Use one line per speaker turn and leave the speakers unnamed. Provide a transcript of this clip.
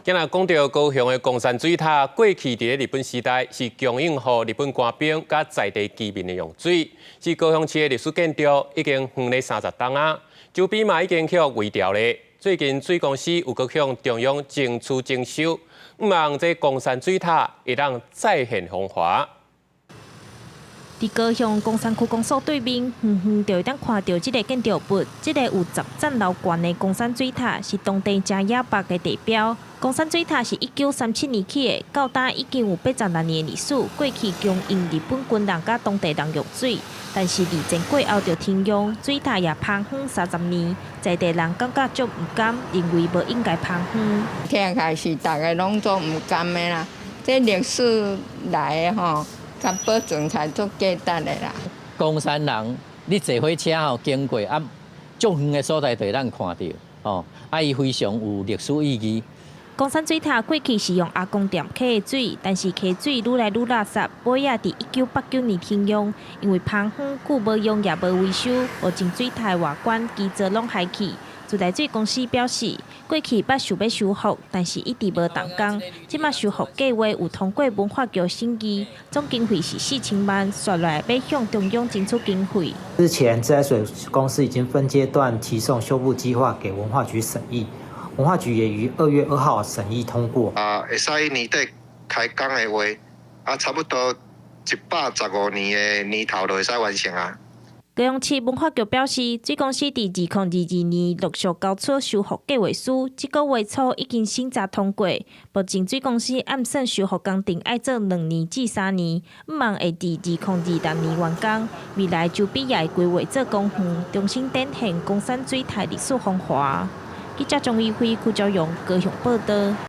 今仔講著高雄的岡山水塔，過去佇咧日本時代是供應予日本官兵佮在地居民的用水，是高雄市的歷史建築，已經荒咧30冬啊，周邊嘛已經去予圍牢咧。最近水公司有閣向中央爭取整修，向望這岡山水塔會當再現風華。
佇高雄岡山區公所對面，遠遠就會當看著這个建築物。這个有10層樓懸的岡山水塔是當地誠野百的地標。岡山水塔是1937年起的，到今已經有86年的歷史。過去供應日本軍人佮當地人用水，但是二戰過後就停用，水塔也荒廢30年，在地人感覺足毋甘，認為無應該荒廢。
聽起來是逐个攏總毋甘的啦，這歷史來的吼。共保存才足價值的啦。
岡山人，你坐火車吼經過啊，足遠的所在就會當看著，吼，啊，伊非常有歷史意義。
岡山水塔過去是用阿公店溪的水，但是溪水愈來愈垃圾，尾仔佇1989年停用，因為荒廢久無用也無維修，目前水塔的外觀基座攏害去。自來水公司表示，過去捌想欲修復，但是一直無動工。這擺修復計劃有通過文化局審議，總經費是4000萬，紲落來欲向中央爭取經費。
之前自來水公司已經分階段提送修復計劃給文化局審議，文化局也於2月2號審議通過。
啊，會使年底開工的話，啊，差不多115年的年頭就會使完成啊。
高雄市文化局表示，水公司佇2022年陸續交出修復計劃書，這个月初已經審查通過。目前水公司按算修復工程愛做2年至3年，向望會佇2026年完工。未來周邊也會規劃做公園，重新展現岡山水塔歷史風華。記者張怡輝、邱昭勇高雄報導。